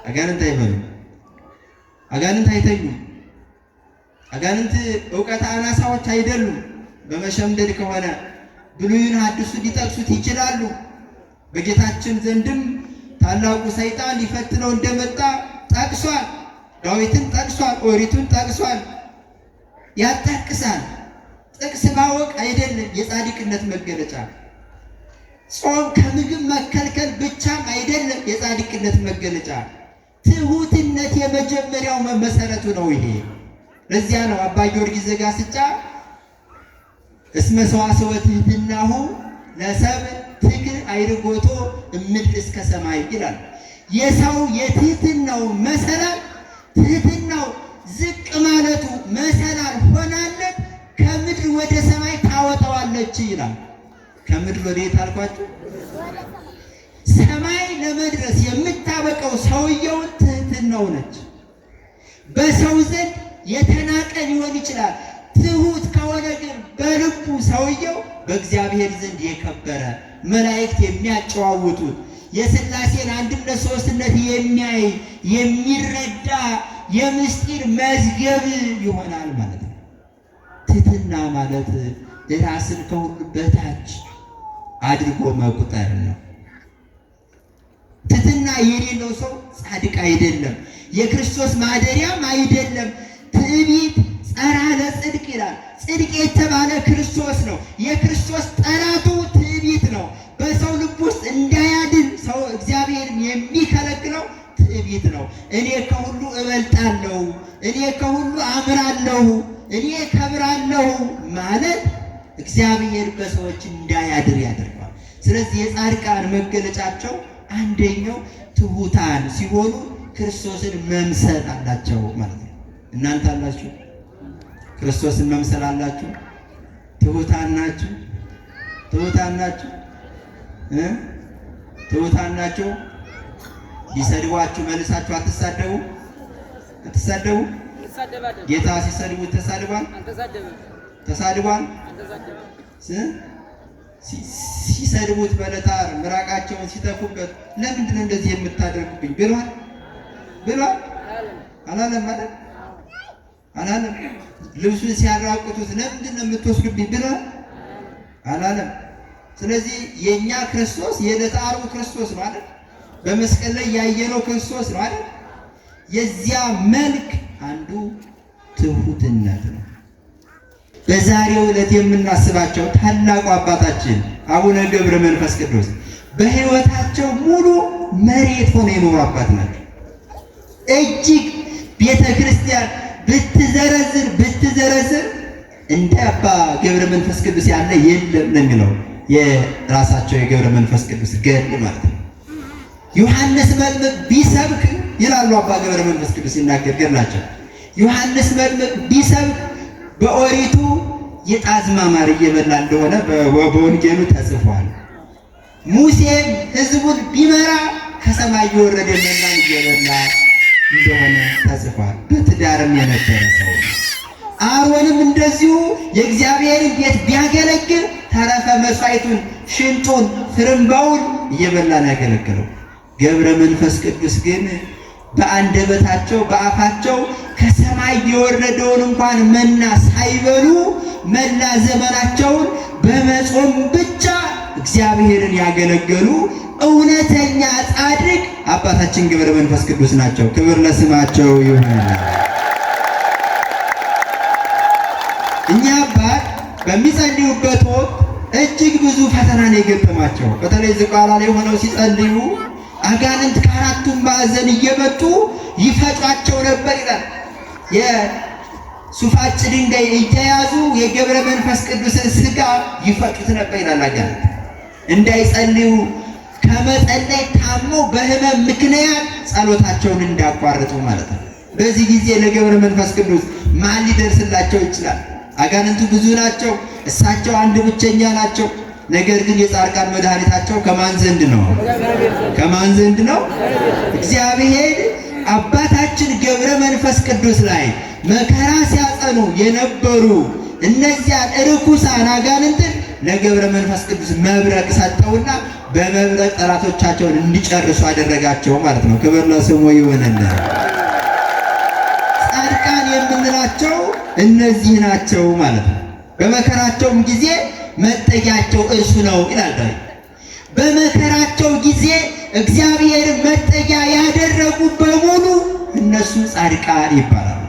አጋንንት አይበሉም። አጋንንት አይተኙም። አጋንንት እውቀት አናሳዎች አይደሉም። በመሸምደድ ከሆነ ብሉይን ሐዲሱን ሊጠቅሱት ይችላሉ። በጌታችን ዘንድም ታላቁ ሰይጣን ሊፈትነው እንደመጣ ጠቅሷል። ዳዊትን ጠቅሷል። ኦሪቱን ጠቅሷል። ያጣቅሳል። ጥቅስ ማወቅ አይደለም የጻድቅነት መገለጫ። ጾም ከምግብ መከልከል ብቻም አይደለም የጻድቅነት መገለጫ። ትሁትነት የመጀመሪያው መሰረቱ ነው። ይሄ ለዚያ ነው አባ ጊዮርጊስ ዘጋስጫ እስመ ሰዋስወ ትሕትናሁ ለሰብእ ትክል አይርጎቶ እምድር እስከ ሰማይ ይላል። የሰው የትህትናው መሰላል ትህትናው ዝቅ ማለቱ መሰላል ሆናለት ከምድር ወደ ሰማይ ታወጣዋለች ይላል። ከምድር ወደ የት አልኳችሁ? ሰማይ ለመድረስ የምታበቀው ሰውየውን ትህትናው ነች። በሰው ዘንድ የተናቀ ሊሆን ይችላል። ትሁት ከሆነ ግን በልቡ ሰውየው በእግዚአብሔር ዘንድ የከበረ መላእክት የሚያጨዋውቱት የሥላሴን አንድነት ሦስትነት የሚያይ የሚረዳ የምስጢር መዝገብ ይሆናል ማለት ነው። ትህትና ማለት ራስን ከሁሉ በታች አድርጎ መቁጠር ነው። ትህትና የሌለው ሰው ጻድቅ አይደለም፣ የክርስቶስ ማደሪያም አይደለም። ትዕቢት ጸራ ለጽድቅ ይላል። ጽድቅ የተባለ ክርስቶስ ነው። የክርስቶስ ጠላቱ ትዕቢት ነው። በሰው ልብ ውስጥ እንዳያድር ሰው እግዚአብሔርን የሚከለክለው ትዕቢት ነው። እኔ ከሁሉ እበልጣለሁ፣ እኔ ከሁሉ አምራለሁ፣ እኔ ከብራለሁ ማለት እግዚአብሔር በሰዎች እንዳያድር ያደርገዋል። ስለዚህ የጻድቃን መገለጫቸው አንደኛው ትሑታን ሲሆኑ ክርስቶስን መምሰል አላቸው ማለት ነው። እናንተ አላችሁ? ክርስቶስን መምሰል አላችሁ? ትሑታን ናችሁ? ትሑታን ናችሁ? ትሑታን ናችሁ? ቢሰድቧችሁ መልሳችሁ አትሳደቡ? አትሳደቡ? ጌታ ሲሰድቡ ተሳድቧል? ተሳድቧል? ሲሰድቡት በለታር ምራቃቸውን ሲተፉበት ለምንድን ነው እንደዚህ የምታደርጉብኝ ብሏል? ብሏል? አላለም ማለት አላለም። ልብሱን ሲያራቁቱት ለምንድን ነው የምትወስዱብኝ ብሏል? አላለም። ስለዚህ የኛ ክርስቶስ የዕለተ ዓርቡ ክርስቶስ ነው አይደል? በመስቀል ላይ ያየነው ክርስቶስ ነው አይደል? የዚያ መልክ አንዱ ትሁትነት ነው። በዛሬው ዕለት የምናስባቸው ታላቁ አባታችን አቡነ ገብረ መንፈስ ቅዱስ በሕይወታቸው ሙሉ መሬት ሆነው የኖሩ አባት ናቸው። እጅግ ቤተ ክርስቲያን ብትዘረዝር ብትዘረዝር እንደ አባ ገብረ መንፈስ ቅዱስ ያለ የለም ነው የሚለው የራሳቸው የገብረ መንፈስ ቅዱስ ገድል ማለት ነው። ዮሐንስ መጥምቅ ቢሰብክ ይላሉ አባ ገብረ መንፈስ ቅዱስ ሲናገር ገድላቸው፣ ዮሐንስ መጥምቅ ቢሰብክ በኦሪቱ የጣዝማ ማር እየበላ እንደሆነ በወንጌሉ ተጽፏል። ሙሴም ሕዝቡን ቢመራ ከሰማይ የወረደ መናን እየበላ እንደሆነ ተጽፏል። በትዳርም የነበረ ሰው ነው። አሮንም እንደዚሁ የእግዚአብሔርን ቤት ቢያገለግል ተረፈ መሥዋዕቱን፣ ሽንጡን፣ ፍርምባውን እየበላ ነው ያገለግለው። ገብረ መንፈስ ቅዱስ ግን በአንደበታቸው በአፋቸው ከሰማይ የወረደውን እንኳን መና ሳይበሉ መላ ዘመናቸውን በመጾም ብቻ እግዚአብሔርን ያገለገሉ እውነተኛ ጻድቅ አባታችን ገብረ መንፈስ ቅዱስ ናቸው። ክብር ለስማቸው ይሁን። እኛ አባት በሚጸልዩበት ወቅት እጅግ ብዙ ፈተና ነው የገጠማቸው። በተለይ ዝቋላ ላይ ሆነው ሲጸልዩ አጋንንት ከአራቱም ማዕዘን እየመጡ ይፈጯቸው ነበር ይላል። የሱፋጭ ድንጋይ እየያዙ የገብረ መንፈስ ቅዱስን ስጋ ይፈጩት ነበር ይላል። አጋንንት እንዳይጸልዩ ከመጸለይ ታመው በሕመም ምክንያት ጸሎታቸውን እንዳቋርጡ ማለት ነው። በዚህ ጊዜ ለገብረ መንፈስ ቅዱስ ማን ሊደርስላቸው ይችላል? አጋንንቱ ብዙ ናቸው፣ እሳቸው አንድ ብቸኛ ናቸው። ነገር ግን የጻድቃን መድኃኒታቸው ከማን ዘንድ ነው? ከማን ዘንድ ነው? እግዚአብሔር አባታችን ገብረ መንፈስ ቅዱስ ላይ መከራ ሲያጸኑ የነበሩ እነዚያን ርኩሳን አጋንንትን ለገብረ መንፈስ ቅዱስ መብረቅ ሰጠውና በመብረቅ ጠላቶቻቸውን እንዲጨርሱ አደረጋቸው ማለት ነው። ክብር ለስሙ ይሁንልን። ጻድቃን የምንላቸው እነዚህ ናቸው ማለት ነው። በመከራቸውም ጊዜ መጠጊያቸው እርሱ ነው ይላል ዳዊት። በመከራቸው ጊዜ እግዚአብሔርን መጠጊያ ያደረጉ በሙሉ እነሱ ጻድቃን ይባላሉ።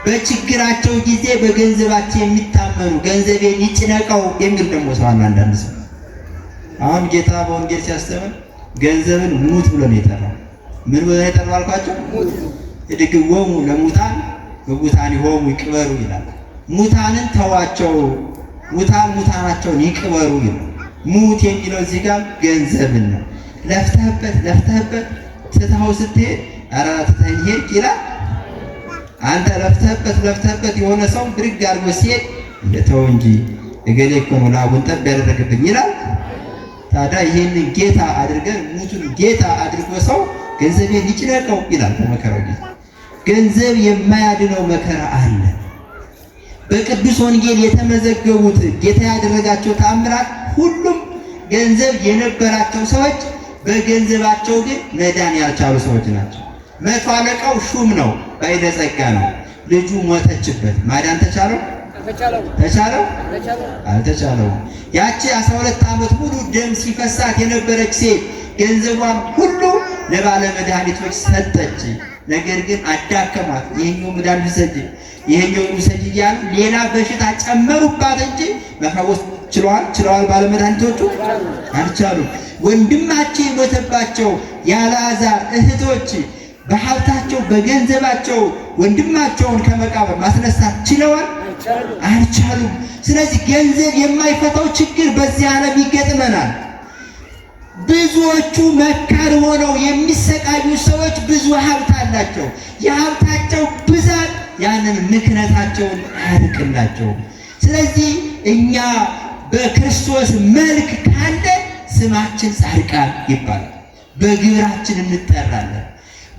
በችግራቸው ጊዜ በገንዘባቸው የሚታመኑ ገንዘቤን ይጭነቀው የሚል ደግሞ ሰው አለ። አንዳንድ ሰው አሁን ጌታ በወንጌል ሲያስተምር ገንዘብን ሙት ብሎ ነው የጠራው። ምን ብሎ ነው የጠራው አልኳቸው? እድግዎሙ ለሙታን በሙታኒሆሙ ይቅበሩ ይላል። ሙታንን ተዋቸው፣ ሙታን ሙታናቸውን ይቅበሩ ይላል። ሙት የሚለው እዚህ ጋር ገንዘብን ነው። ለፍተህበት ለፍተህበት ትተኸው ስትሄድ ኧረ ትተኸኝ ሄድክ ይላል። አንተ ለፍተህበት ለፍተህበት የሆነ ሰው ብድግ አድርጎ ሲሄድ እንደተው እንጂ እገሌ እኮ ነው ላቡን ጠብ ያደረገብኝ ይላል። ታዲያ ይህንን ጌታ አድርገን ሙቱን ጌታ አድርጎ ሰው ገንዘቤን ይጭነቀው ይላል። በመከራው ጊዜ ገንዘብ የማያድነው መከራ አለ። በቅዱስ ወንጌል የተመዘገቡት ጌታ ያደረጋቸው ተአምራት ሁሉም ገንዘብ የነበራቸው ሰዎች በገንዘባቸው ግን መዳን ያልቻሉ ሰዎች ናቸው። መቶ አለቃው ሹም ነው፣ ባለጸጋ ነው። ልጁ ሞተችበት። ማዳን ተቻለው? ተቻለው? አልተቻለውም። ያቺ 12 ዓመት ሙሉ ደም ሲፈሳት የነበረች ሴት ገንዘቧን ሁሉ ለባለ መድኃኒቶች ሰጠች። ነገር ግን አዳከሟት። ይሄኛው መድኃኒት ውሰጂ፣ ይሄኛው ውሰጂ እያሉ ሌላ በሽታ ጨመሩባት እንጂ መፈወስ ችለዋል ችለዋል ባለመድኃኒቶቹ አልቻሉም። ወንድማቸው የሞተባቸው የአልዓዛር እህቶች በሀብታቸው በገንዘባቸው ወንድማቸውን ከመቃብር ማስነሳት ችለዋል? አልቻሉም። ስለዚህ ገንዘብ የማይፈታው ችግር በዚህ ዓለም ይገጥመናል። ብዙዎቹ መካር ሆነው የሚሰቃዩ ሰዎች ብዙ ሀብት አላቸው። የሀብታቸው ብዛት ያንን ምክነታቸውን አያርቅላቸውም። ስለዚህ እኛ በክርስቶስ መልክ ካለን ስማችን ጻድቃን ይባላል። በግብራችን እንጠራለን።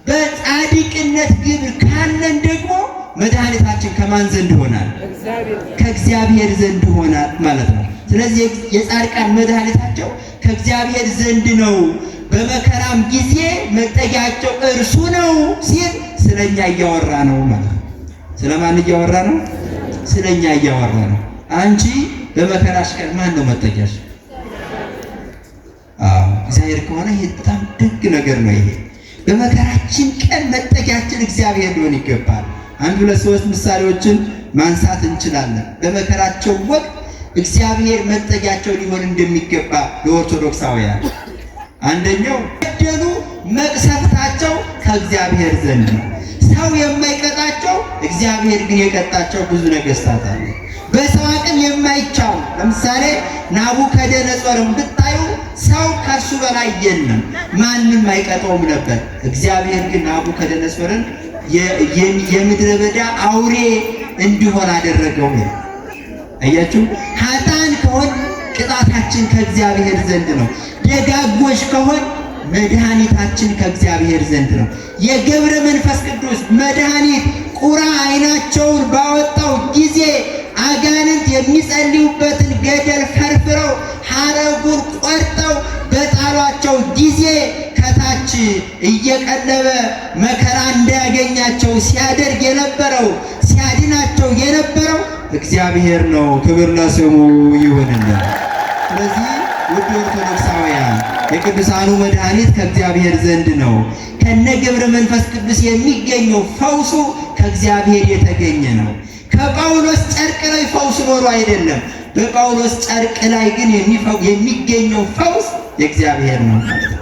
በጻድቅነት ግብር ካለን ደግሞ መድኃኒታችን ከማን ዘንድ ይሆናል? ከእግዚአብሔር ዘንድ ይሆናል ማለት ነው። ስለዚህ የጻድቃን መድኃኒታቸው ከእግዚአብሔር ዘንድ ነው፣ በመከራም ጊዜ መጠጊያቸው እርሱ ነው ሲል ስለኛ እያወራ ነው ማለት ነው። ስለማን እያወራ ነው? ስለኛ እያወራ ነው። አንቺ በመከራሽ ቀን ማን ነው መጠጊያሽ? አዎ እግዚአብሔር ከሆነ ይሄ በጣም ደግ ነገር ነው። ይሄ በመከራችን ቀን መጠጊያችን እግዚአብሔር ሊሆን ይገባል። አንድ ሁለት ሶስት ምሳሌዎችን ማንሳት እንችላለን። በመከራቸው ወቅት እግዚአብሔር መጠጊያቸው ሊሆን እንደሚገባ ለኦርቶዶክሳውያን አንደኛው ገደሉ መቅሰፍታቸው ከእግዚአብሔር ዘንድ ነው። ሰው የማይቀጣቸው እግዚአብሔር ግን የቀጣቸው ብዙ ነገስታት አሉ። በሰው አቅም የማይቻሉ ለምሳሌ ናቡከደነጾርን ብታዩ ሰው ከእርሱ በላይ የለም፣ ማንም አይቀጣውም ነበር። እግዚአብሔር ግን ናቡከደነጾርን የምድረ በዳ አውሬ እንዲሆን አደረገው። አያችሁ፣ ኃጥአን ከሆን ቅጣታችን ከእግዚአብሔር ዘንድ ነው። ደጋጎች ከሆን መድኃኒታችን ከእግዚአብሔር ዘንድ ነው። የገብረ መንፈስ ቅዱስ መድኃኒት ቁራ ዓይናቸውን ባወጣው ጊዜ አጋንንት የሚጸልዩበትን ገደል ፈርፍረው ሐረጉን ቆርጠው በጣሏቸው ጊዜ ከታች እየቀለበ መከራ እንዳያገኛቸው ሲያደርግ የነበረው ሲያድናቸው የነበረው እግዚአብሔር ነው። ክብር ለስሙ ይሁንልን። ስለዚህ ውድ ኦርቶዶክሳውያን የቅዱሳኑ መድኃኒት ከእግዚአብሔር ዘንድ ነው። ከነ ገብረ መንፈስ ቅዱስ የሚገኘው ፈውሱ ከእግዚአብሔር የተገኘ ነው። ከጳውሎስ ጨርቅ ላይ ፈውስ ኖሮ አይደለም። በጳውሎስ ጨርቅ ላይ ግን የሚገኘው ፈውስ የእግዚአብሔር ነው ማለት ነው።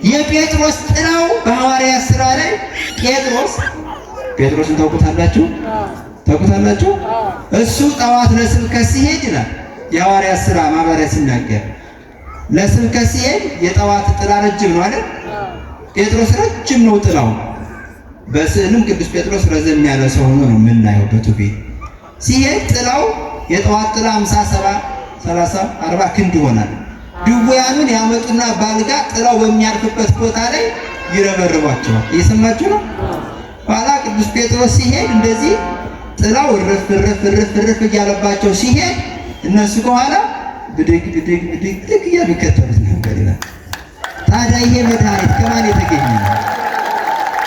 የጴጥሮስ ጥላው በሐዋርያት ሥራ ላይ ጴጥሮስን ታውቁታላችሁ? ታውቁታላችሁ? እሱ ጠዋት ለስብከት ሲሄድ ይላል የሐዋርያት ሥራ ማብራሪያ ሲናገር ለስብከት ሲሄድ የጠዋት ጥላ ረጅም ነው አይደል? ጴጥሮስ ረጅም ነው ጥላው። በስዕልም ቅዱስ ጴጥሮስ ረዘም ያለ ሰው ሆኖ ነው የምናየው። በትውፊት ሲሄድ ጥላው የጠዋት ጥላ 50፣ 70፣ 30፣ 40 ክንድ ይሆናል። ድውያኑን ያመጡና ባልጋ ጥላው በሚያርፍበት ቦታ ላይ ይረበርቧቸዋል። እየሰማችሁ ነው። ኋላ ቅዱስ ጴጥሮስ ሲሄድ እንደዚህ ጥላው እርፍ እርፍ እርፍ እርፍ እያለባቸው ሲሄድ እነሱ ከኋላ ብድግ ብድግ ብድግ ብድግ እያሉ ይከተሉት ነበር ይላል። ታዲያ ይሄ መድኃኒት ከማን የተገኘ ነው?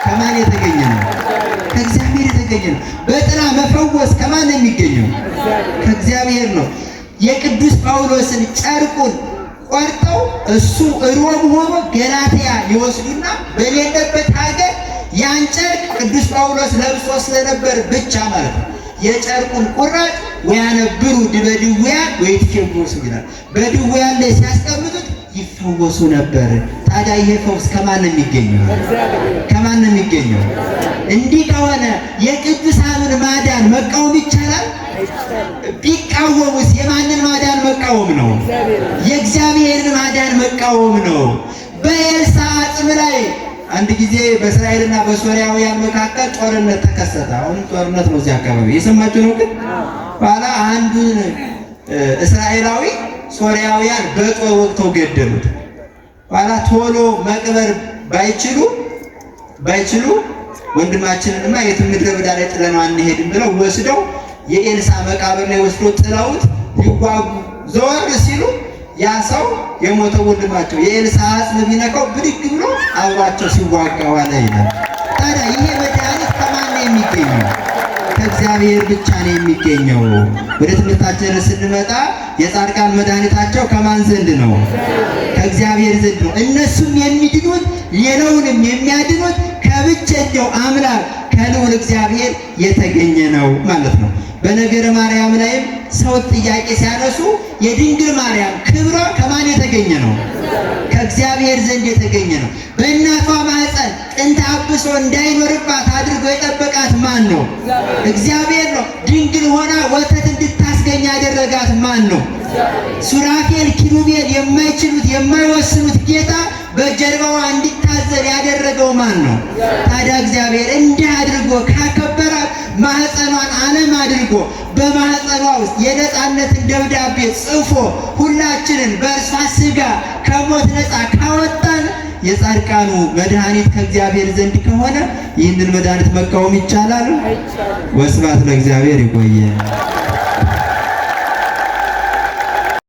ከማን የተገኘ ነው? ከእግዚአብሔር የተገኘ ነው። በጥላ መፈወስ ከማን ነው የሚገኘው? ከእግዚአብሔር ነው። የቅዱስ ጳውሎስን ጨርቁን ቆርጠው እሱ ሮም ሆኖ ገላትያ ይወስዱና በሌለበት ሀገር ያን ጨርቅ ቅዱስ ጳውሎስ ለብሶ ስለነበር ብቻ ማለት ነው። የጨርቁን ቁራጭ ወያነብሩ ዲበ ድውያን ወይትፈወሱ ይላል። በድውያን ላይ ሲያስቀምጡት ይፈወሱ ነበር። ታዲያ ይሄ ፈውስ ከማን ነው የሚገኘው? ከማን ነው የሚገኘው? እንዲህ ከሆነ የቅዱሳኑን ማዳን መቃወም ይቻላል? ቢቃወሙስ የማንን ማዳን መቃወም ነው? የእግዚአብሔርን ማዳን መቃወም ነው። በኤልሳዕ አጽም ላይ አንድ ጊዜ በእስራኤልና በሶርያውያን መካከል ጦርነት ተከሰተ። አሁንም ጦርነት ነው እዚህ አካባቢ የሰማችሁ ነው። ግን ኋላ አንዱን እስራኤላዊ ሶርያውያን በጦር ወቅተው ገደሉት። ኋላ ቶሎ መቅበር ባይችሉ ወንድማችንንማ የትም ምድረ በዳ ላይ ጥለነው አንሄድም ብለው ወስደው የኤልሳዕ መቃብር ላይ ወስዶ ጥለውት ሊዋጉ ዘወር ሲሉ ያ ሰው የሞተው ወንድማቸው የኤልሳዕ አጽም ቢነካው ብድግ ብሎ አብሯቸው ሲዋጋ ዋለ ይላል። ታዲያ ይሄ መድኃኒት ከማን ነው የሚገኘው? ከእግዚአብሔር ብቻ ነው የሚገኘው። ወደ ትምህርታችን ስንመጣ የጻድቃን መድኃኒታቸው ከማን ዘንድ ነው? ከእግዚአብሔር ዘንድ ነው። እነሱም የሚድኑት ሌላውንም የሚያድኑት ከብቸኛው አምላክ ከልዑል እግዚአብሔር የተገኘ ነው ማለት ነው። በነገረ ማርያም ላይም ሰው ጥያቄ ሲያነሱ የድንግል ማርያም ክብሯ ከማን የተገኘ ነው? ከእግዚአብሔር ዘንድ የተገኘ ነው። በእናቷ ማህፀን ጥንተ አብሶ እንዳይኖርባት አድርጎ የጠበቃት ማን ነው? እግዚአብሔር ነው። ድንግል ሆና ወተት እንድታስገኝ ያደረጋት ማን ነው? ሱራፌል ኪሩቤል የማይችሉት የማይወስኑት ጌታ በጀርባዋ እንዲታዘል ያደረገው ማን ነው? ታዲያ እግዚአብሔር እንዲህ አድርጎ ካከበራት ማህፀኗን ዓለም አድርጎ በማህፀኗ ውስጥ የነፃነትን ደብዳቤ ጽፎ ሁላችንን በእርሷ ሥጋ ከሞት ነፃ ካወጣን የጻድቃኑ መድኃኒት ከእግዚአብሔር ዘንድ ከሆነ ይህንን መድኃኒት መቃወም ይቻላል? ወስብሐት ለእግዚአብሔር። ይቆየ።